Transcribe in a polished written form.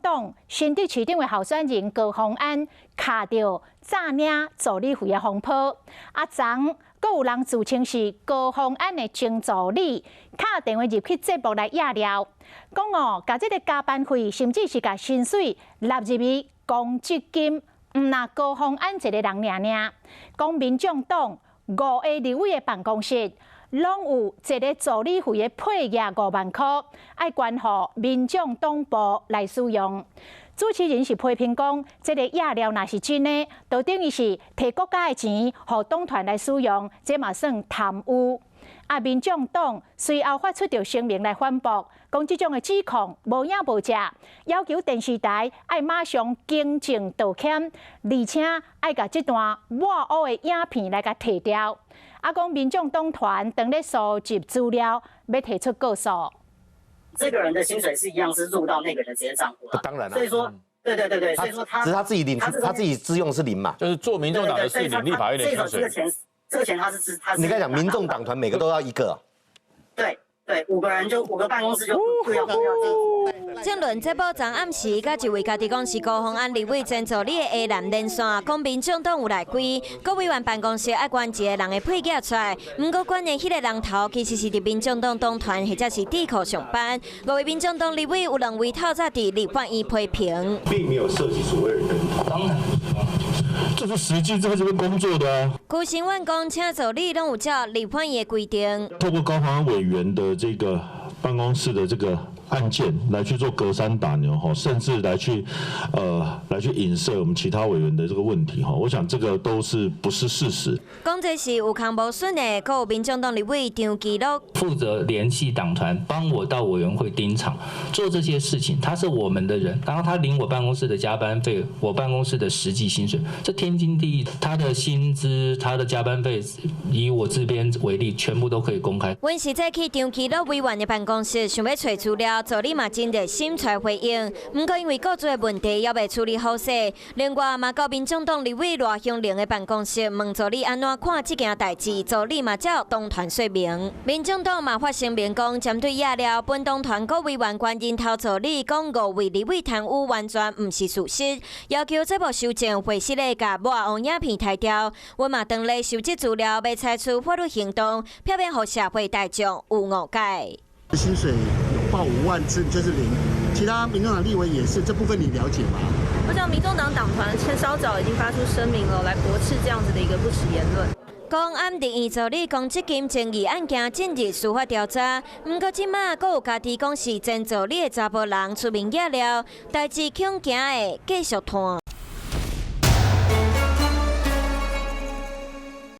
黨新竹市長的候選人高虹安卡著詐領助理費的風波，啊，昨閣有人自稱是高虹安的前助理，敲電話入去節目來掖料，講哦，共這个加班費，甚至是共薪水納入去公積金，毋若高虹安一个人爾爾。講民眾黨五个立委的辦公室，攏有一个助理費的配額5萬箍，愛捐予民眾黨部來使用。主持人是批評講，這个掖料若是真的，就等於是提國家的錢予黨團來使用，這嘛算貪污。啊，民眾黨隨後發出著聲明來反駁，講這種的指控無影無跡，要求電視台愛馬上更正道歉，而且愛共這段抹烏的影片來共提掉。啊，講民眾黨團當咧搜集資料，欲提出告訴。這個人的薪水是一樣，是入到那個人直接賬戶。當然啦。所以說，對對對對，所以說他只是他自己領，他自己支用是零嘛，就是做民眾黨的事領立法院的薪水。這個錢，這個錢他是支，他是。你剛才講民眾黨團每個都要一個。對對，五個人就五個辦公室就各要各要。政論節目昨暗時，佮一位家己講是高虹安立委前助理的 A 男連線，講民眾黨有內規，國委員辦公室愛捐一個人的配額出來，毋過捐的彼个人頭其實是佇民眾黨黨團或者是智庫上班。五位民眾黨立委有兩位透早佇立法院批評，並沒有涉及所謂人頭。當然，這是實際在這邊工作的啊。辜成允講，請助理攏有照立法院的規定。透過高虹安委員的這個辦公室的這個案件來去做隔山打牛哈，甚至來去影射我們其他委員的這個問題哈，我想這個都是不是事實。講這是有空無損的，閣有民眾黨立委張其祿負責聯繫黨團，幫我到委員會盯場，做這些事情。他是我們的人，然後他領我辦公室的加班費，我辦公室的實際薪水，這天經地義。他的薪資、他的加班費，以我這邊為例，全部都可以公開。阮實際去張其祿委員的辦公室，想欲揣資料，助理嘛真熱心出來回應。毋過因為各自的問題猶未處理好勢。另外嘛，到民眾黨立委賴香伶的辦公室問助理按怎看這件代誌，助理嘛照黨團說明。民眾黨嘛發聲明講，針對掖料，本黨團各委員捐人頭助理，講五位立委貪污完全毋是事實，要求節目修正會適的共抹烏影片刣掉。阮嘛當咧收集資料，欲採取法律行動，避免予社會大眾有誤解。薪水有報5萬，這就是零。其他民眾黨立委也是，這部分你了解嗎？我想民眾黨黨團稍早已經發出聲明了，來駁斥這樣子的一個不實言論。公安立院助理公積金爭議案件進入司法調查，毋過這馬閣有家己講是前助理的查埔人出面掖料，代誌恐驚會繼續拖。